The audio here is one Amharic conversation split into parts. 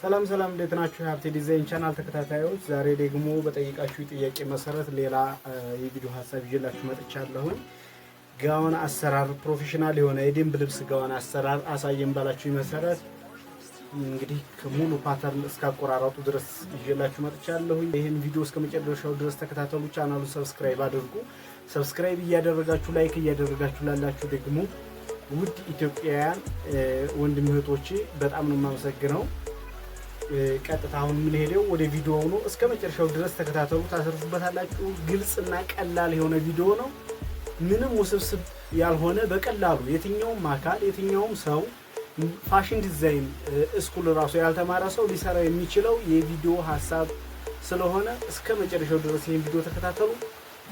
ሰላም ሰላም፣ እንዴት ናችሁ? የሀብቴ ዲዛይን ቻናል ተከታታዮች፣ ዛሬ ደግሞ በጠየቃችሁ ጥያቄ መሰረት ሌላ የቪዲዮ ሀሳብ ይዤላችሁ መጥቻለሁኝ። ጋውን አሰራር፣ professional የሆነ የደንብ ልብስ ጋውን አሰራር አሳየን ባላችሁ መሰረት እንግዲህ ከሙሉ pattern እስከ አቆራረጡ ድረስ ይዤላችሁ መጥቻለሁኝ። ይህን ቪዲዮ እስከ መጨረሻው ድረስ ተከታተሉ። ቻናሉን subscribe አድርጉ። Subscribe እያደረጋችሁ፣ like እያደረጋችሁ ላላችሁ ደግሞ ውድ ኢትዮጵያውያን ወንድም እህቶቼ በጣም ነው የማመሰግነው። ቀጥታ አሁን የምንሄደው ወደ ቪዲዮ ነው። እስከ መጨረሻው ድረስ ተከታተሉ፣ ታሰርፉበታላችሁ። ግልጽና ቀላል የሆነ ቪዲዮ ነው። ምንም ውስብስብ ያልሆነ፣ በቀላሉ የትኛውም አካል፣ የትኛውም ሰው፣ fashion design school ራሱ ያልተማረ ሰው ሊሰራ የሚችለው የቪዲዮ ሀሳብ ስለሆነ እስከ መጨረሻው ድረስ ይህን ቪዲዮ ተከታተሉ።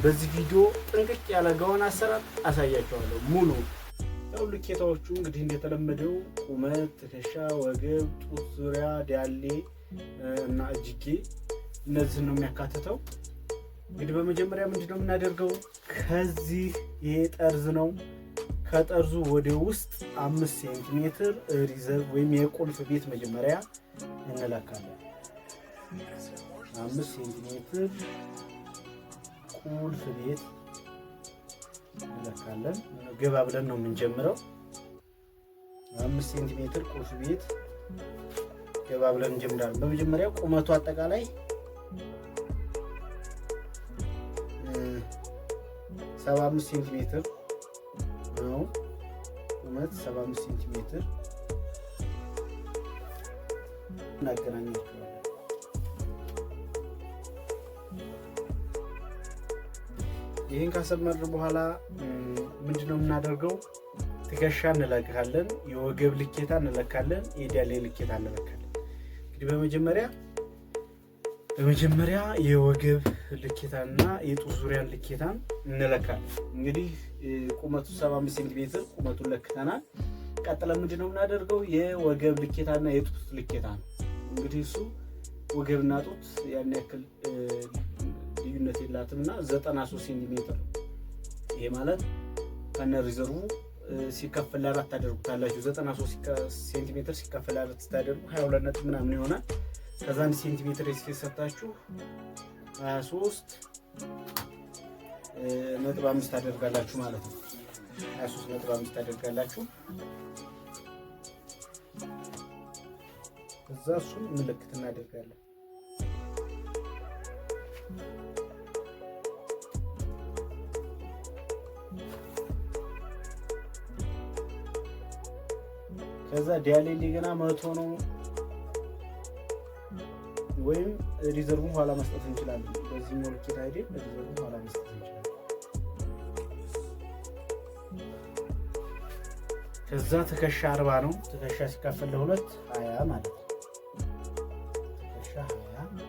በዚህ ቪዲዮ ጥንቅቅ ያለ ጋውን አሰራር አሳያችኋለሁ ሙሉ። ያው ልኬታዎቹ እንግዲህ እንደተለመደው ቁመት፣ ትከሻ፣ ወገብ፣ ጡት ዙሪያ፣ ዳሌ እና እጅጌ እነዚህን ነው የሚያካትተው። እንግዲህ በመጀመሪያ ምንድነው የምናደርገው? ከዚህ ይሄ ጠርዝ ነው። ከጠርዙ ወደ ውስጥ 5 ሴንቲሜትር reserve ወይም የቁልፍ ቤት መጀመሪያ እንለካለን። 5 ሴንቲሜትር ቁልፍ ቤት እንለካለን። ገባ ብለን ነው የምንጀምረው። 5 ሴንቲሜትር ቁልፍ ቤት ገባ ብለን እንጀምራለን። በመጀመሪያ ቁመቱ አጠቃላይ 75 ሴንቲሜትር ነው። ቁመት 75 ሴንቲሜትር እናገናኛቸዋለን። ይህን ካሰመርን በኋላ ምንድነው የምናደርገው? ትከሻ እንለካለን፣ የወገብ ልኬታ እንለካለን፣ የዳሌ ልኬታ እንለካለን። እንግዲህ በመጀመሪያ የወገብ ልኬታና የጡት ዙሪያን ልኬታን እንለካለን። እንግዲህ ቁመቱ 75 ሴንቲሜትር ቁመቱን ለክተናል። ቀጥለን ምንድነው የምናደርገው? የወገብ ልኬታና የጡት ልኬታ ነው። እንግዲህ እሱ ወገብና ጡት ያን ያክል ልዩነት የላትም እና 93 ሴንቲሜትር፣ ይሄ ማለት ከነ reserve ሲከፈል ለአራት ታደርጉታላችሁ። 93 ሴንቲሜትር ሲከፈል ለአራት ስታደርጉ 22 ነጥብ ምናምን ይሆናል። ከዛ 1 ሴንቲሜትር የሰጣችሁ 23.5 ታደርጋላችሁ ማለት ነው። 23.5 ታደርጋላችሁ። ከዛ እሱን ምልክት እናደርጋለን። ከዛ ዳሌ እንደገና 100 ነው ወይም reserve ኡን ኋላ መስጠት እንችላለን። በዚህ ልኬት አይደል፣ reserve ኡን ኋላ መስጠት እንችላለን። ከዛ ትከሻ 40 ነው። ትከሻ ሲካፈል ለሁለት 20 ማለት ነው። ትከሻ 20።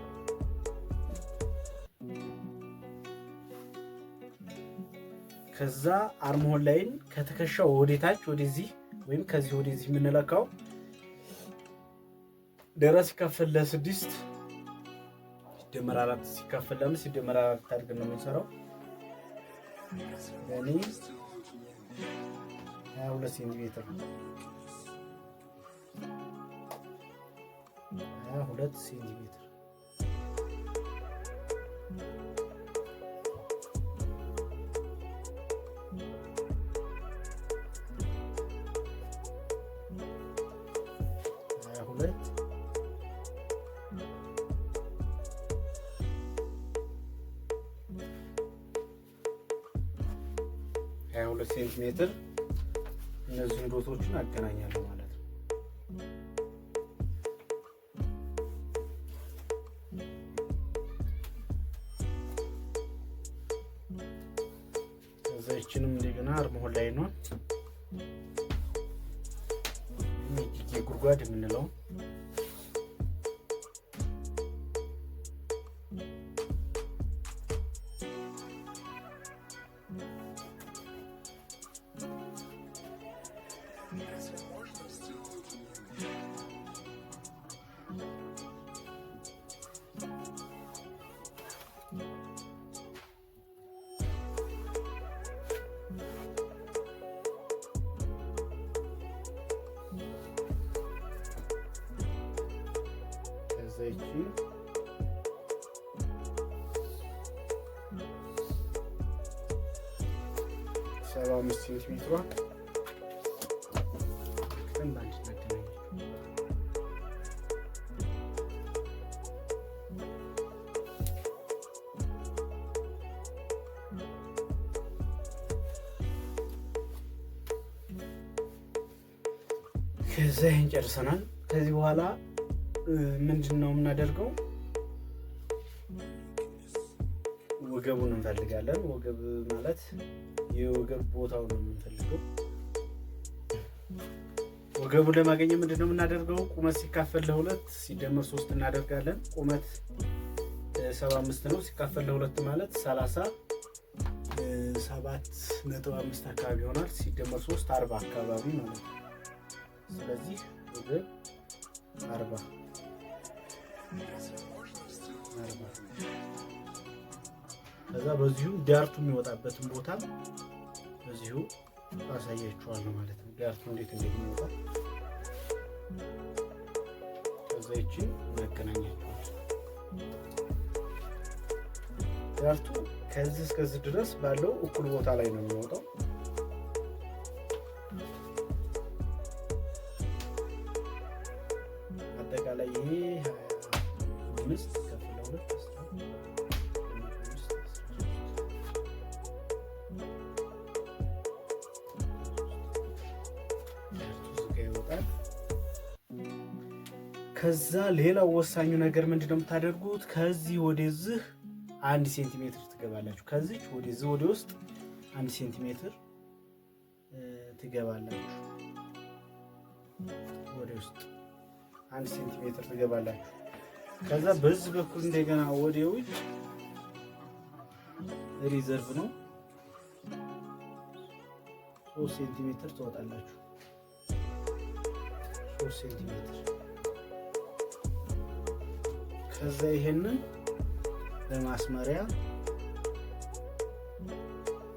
ከዛ armhole line ከትከሻው ወደታች ወደዚህ ወይም ከዚህ ወደዚህ የምንለካው ደረት ሲካፈል ለስድስት ሲደመር አራት ሲካፈል ለአምስት ሲደመር አራት አድርገን ነው የምንሰራው። ለእኔ 22 ሴንቲሜትር ነው። 22 ሴንቲሜትር። 22 22 ሴንቲሜትር እነዚህን dot ኦችን አገናኛለሁ ማለት ነው። ከዛ ይችንም እንደገና armhole line ነው፣ የእጅጌ ጉድጓድ የምንለው። ይቺ 75 ሴንቲሜትሯ በአንድ እናገናኛቸው። ከዛ ይህን ጨርሰናል። ከዚህ በኋላ ምንድን ነው የምናደርገው? ወገቡን እንፈልጋለን። ወገብ ማለት የወገብ ቦታው ነው የምንፈልገው። ወገቡን ለማግኘት ምንድን ነው የምናደርገው? ቁመት ሲካፈል ለሁለት ሲደመር 3 እናደርጋለን። ቁመት 75 ነው፣ ሲካፈል ለሁለት ማለት 37.5 አካባቢ ይሆናል። ሲደመር 3 40 አካባቢ ማለት ነው። ስለዚህ ወገብ 40 40። ከዛ በዚሁ dart ኡ የሚወጣበትን ቦታ በዚሁ አሳያችኋለሁ ማለት ነው። dart ኡ እንዴት እንደሚወጣ ከዛ ይቺን እናገናኛቸዋለን። dart ኡ ከዚህ እስከዚህ ድረስ ባለው እኩል ቦታ ላይ ነው የሚወጣው። አጠቃላይ ይሄ 25 ከፍለ 2 ይወጣል። ከዛ ሌላው ወሳኙ ነገር ምንድነው የምታደርጉት? ከዚህ ወደዚህ 1 ሴንቲሜትር ትገባላችሁ። ከዚች ወደዚህ ወደ ውስጥ 1 ሴንቲሜትር ትገባላችሁ። ወደ ውስጥ 1 ሴንቲሜትር ትገባላችሁ። ከዛ በዚህ በኩል እንደገና ወደ ውጭ reserve ነው 3 ሴንቲሜትር ትወጣላችሁ። 3 ሴንቲሜትር። ከዛ ይሄንን በማስመሪያ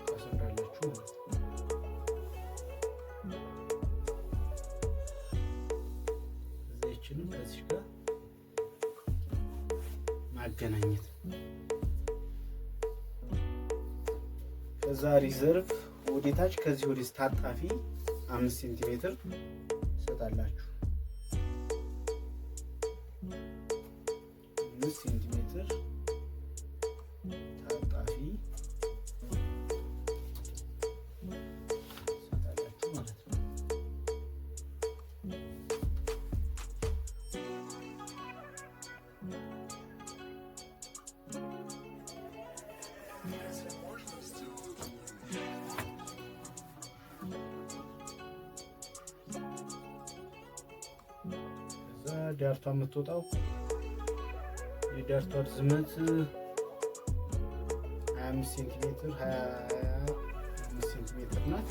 ታሰምራላችሁ ማለት ነው። ከዛ ይችንም ከዚህ ጋር ማገናኘት። ከዛ reserve ወደታች ከዚህ ወደዚህ ታጣፊ 5 ሴንቲሜትር ትሰጣላችሁ። 5 ሴንቲሜትር ታጣፊ ትሰጣላችሁ ማለት ነው። ከዛ dart ዋ የምትወጣው የ dart ዋ ርዝመት 25 ሴንቲሜትር 25 ሴንቲሜትር ናት።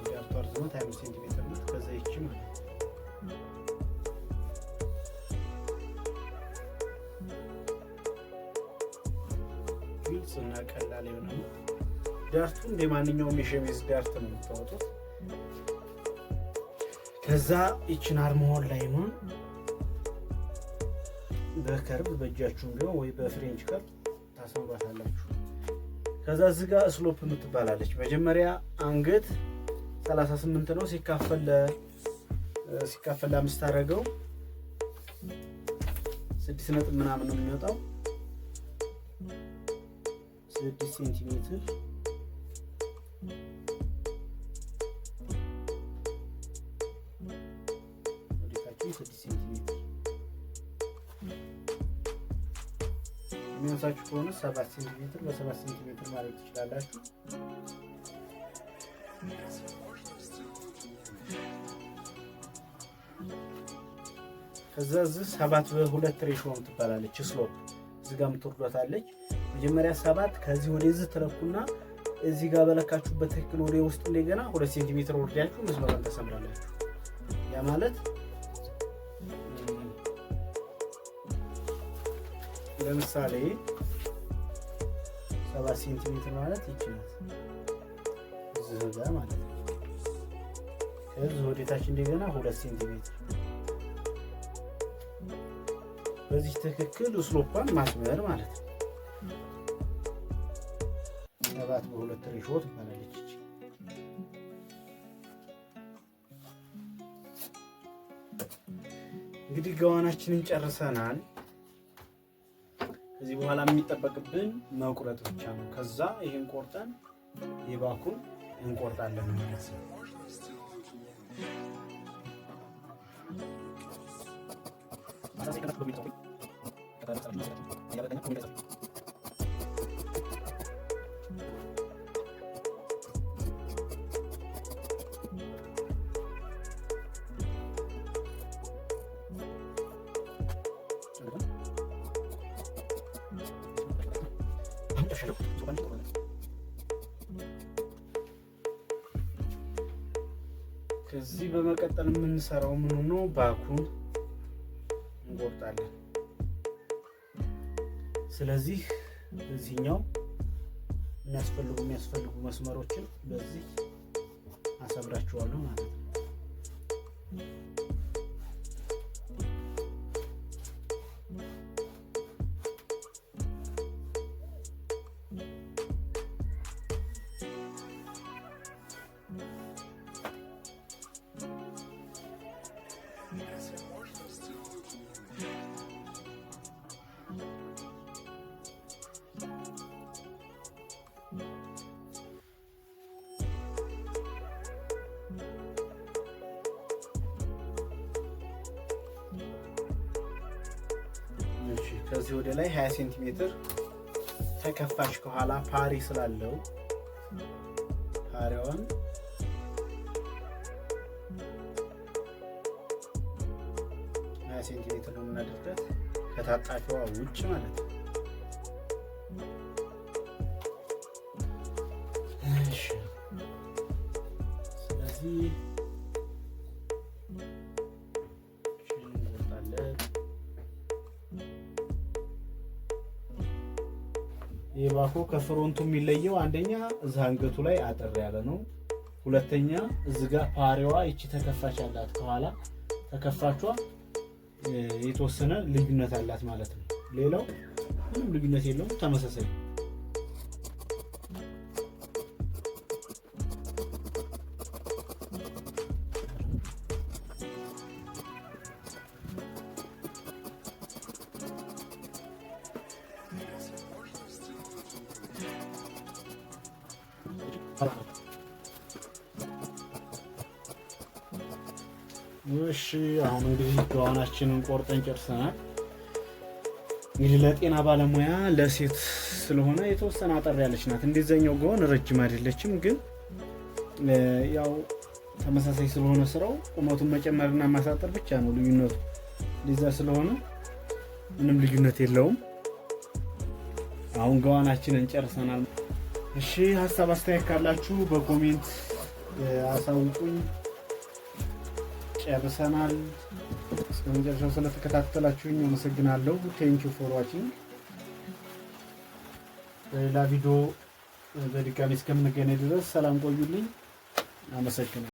የ dart ዋ ርዝመት 25 ሴንቲሜትር ናት። ከዛ ይቺ ማለት ነው ግልጽ እና ቀላል የሆነ ነው። dart ኡ እንደ ማንኛውም የሸሚዝ dart ነው የምታወጡት። ከዛ ይችን armhole line ኡን በ curve በእጃችሁም ቢሆን ወይ በ French curve ታስመሯታላችሁ። ከዛ እዚህ ጋር slope የምትባላለች መጀመሪያ አንገት 38 ነው ሲካፈል ለአምስት አደረገው 6 ነጥብ ምናምን ነው የሚወጣው። 6 ሴንቲሜትር ወደታችን 6 ሴንቲሜትር የሚያንሳችሁ ከሆነ 7 ሴንቲሜትር በ7 ሴንቲሜትር ማድረግ ትችላላችሁ። ከዛ እዚህ 7 በ2 ratio ትባላለች slope እዚህ ጋር የምትወርዷታለች። መጀመሪያ 7 ከዚህ ወደዚህ ትለኩና እዚህ ጋር በለካችሁበት ትክክል ወደ ውስጥ እንደገና 2 ሴንቲሜትር ወርዳችሁ መስመሩን ታሰምራላችሁ። ያ ማለት ለምሳሌ 7 ሴንቲሜትር ማለት ይችላል እዚህ ጋር ማለት ነው። ከዚህ ወደታች እንደገና 2 ሴንቲሜትር በዚህ ትክክል slope ኧን ማስመር ማለት ነው። 7:2 ratio ትባላለች። እንግዲህ ገዋናችንን ጨርሰናል። ከዚህ በኋላ የሚጠበቅብን መቁረጥ ብቻ ነው። ከዛ ይሄን ቆርጠን የ back ኡን እንቆርጣለን ማለት ነው። ከዚህ በመቀጠል የምንሰራው ምን ነው? Back ኡን እንቆርጣለን። ስለዚህ በዚህኛው የሚያስፈልጉ መስመሮችን በዚህ አሰምራቸዋለሁ ማለት ነው። ከዚህ ወደ ላይ 20 ሴንቲሜትር ተከፋች ከኋላ ፓሪ ስላለው ፓሪዋን 20 ሴንቲሜትር ነው የምናደርጋት ከታጣፊዋ ውጭ ማለት ነው። እሺ ስለዚህ እንቆርጣለን። የ back ኡ ከ front ኡ የሚለየው አንደኛ እዚህ አንገቱ ላይ አጠር ያለ ነው። ሁለተኛ እዚህ ጋር ፓሪዋ ይቺ ተከፋች አላት ከኋላ ተከፋቿ የተወሰነ ልዩነት አላት ማለት ነው። ሌላው ምንም ልዩነት የለውም፣ ተመሳሳይ ነው። እሺ አሁን እንግዲህ ጋዋናችንን ቆርጠን ጨርሰናል። እንግዲህ ለጤና ባለሙያ ለሴት ስለሆነ የተወሰነ አጠር ያለች ናት። እንደዛኛው ጋውን ረጅም አይደለችም፣ ግን ያው ተመሳሳይ ስለሆነ ስራው ቁመቱን መጨመርና ማሳጠር ብቻ ነው ልዩነቱ። እንደዛ ስለሆነ ምንም ልዩነት የለውም። አሁን ጋዋናችንን ጨርሰናል። እሺ ሀሳብ አስተያየት ካላችሁ በ comment አሳውቁኝ። ጨርሰናል። እስከ መጨረሻው ስለተከታተላችሁኝ አመሰግናለሁ። Thank you for watching። በሌላ ቪዲዮ በድጋሚ እስከምንገናኝ ድረስ ሰላም ቆዩልኝ። አመሰግናለሁ።